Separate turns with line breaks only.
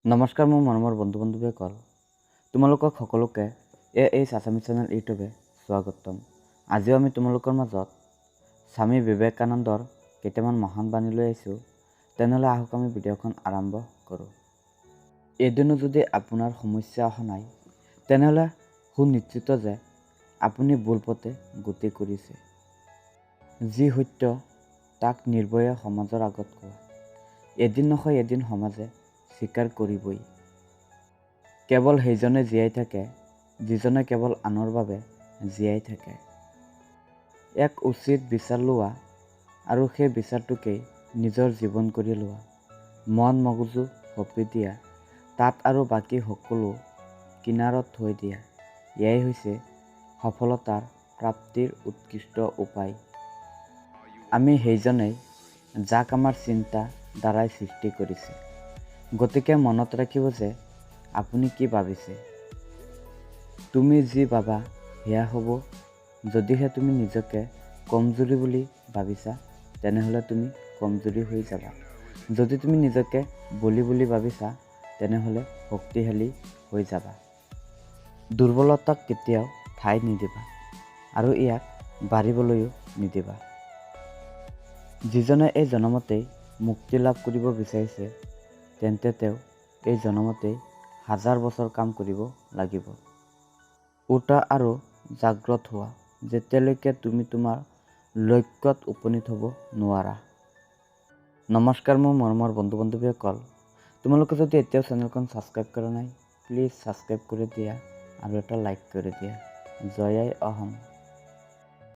নমস্কাৰ মোৰ মৰমৰ বন্ধু বান্ধৱীসকল, তোমালোকক সকলোকে এ এইচ আছামিজ চেনেল ইউটিউবে স্বাগতম। আজিও আমি তোমালোকৰ মাজত স্বামী বিবেকানন্দৰ কেইটামান মহান বাণী লৈ আহিছোঁ। তেনেহ'লে আহক আমি ভিডিঅ'খন আৰম্ভ কৰোঁ। এদিনো যদি আপোনাৰ সমস্যা অহা নাই, তেনেহ'লে সুনিশ্চিত যে আপুনি ভুল পথে গতি কৰিছে। যি সত্য তাক নিৰ্ভয়ে সমাজৰ আগত কোৱা, এদিন নহয় এদিন সমাজে স্বীকাৰ কৰিবই। কেৱল সেইজনে জীয়াই থাকে যিজনে কেৱল আনৰ বাবে জীয়াই থাকে। এক উচিত বিচাৰ লোৱা আৰু সেই বিচাৰটোকেই নিজৰ জীৱন কৰি লোৱা, মন মগজু সঁপি দিয়া, তাত আৰু বাকী সকলো কিনাৰত থৈ দিয়া, এয়াই হৈছে সফলতাৰ প্ৰাপ্তিৰ উৎকৃষ্ট উপায়। আমি সেইজনেই যাক আমাৰ চিন্তা দ্বাৰাই সৃষ্টি কৰিছে। গতিকে মনত ৰাখিব যে আপুনি কি ভাবিছে। তুমি যি ভাবা সেয়া হ'ব। যদিহে তুমি নিজকে কমজুৰি বুলি ভাবিছা, তেনেহ'লে তুমি কমজুৰি হৈ যাবা। যদি তুমি নিজকে বলী বুলি ভাবিছা, তেনেহ'লে শক্তিশালী হৈ যাবা। দুৰ্বলতাক কেতিয়াও ঠাই নিদিবা আৰু ইয়াক বাঢ়িবলৈও নিদিবা। যিজনে এই জনমতেই মুক্তি লাভ কৰিব বিচাৰিছে, তেন্তে তেওঁ এই জনমতেই হাজাৰ বছৰ কাম কৰিব লাগিব। উঠা আৰু জাগ্ৰত হোৱা যেতিয়ালৈকে তুমি তোমাৰ লক্ষ্যত উপনীত হ'ব নোৱাৰা। নমস্কাৰ মোৰ মৰমৰ বন্ধু বান্ধৱীসকল, তোমালোকে যদি এতিয়াও চেনেলখন ছাবস্ক্ৰাইব কৰা নাই, প্লিজ ছাবস্ক্ৰাইব কৰি দিয়া আৰু এটা লাইক কৰি দিয়া। জয় আই অসম।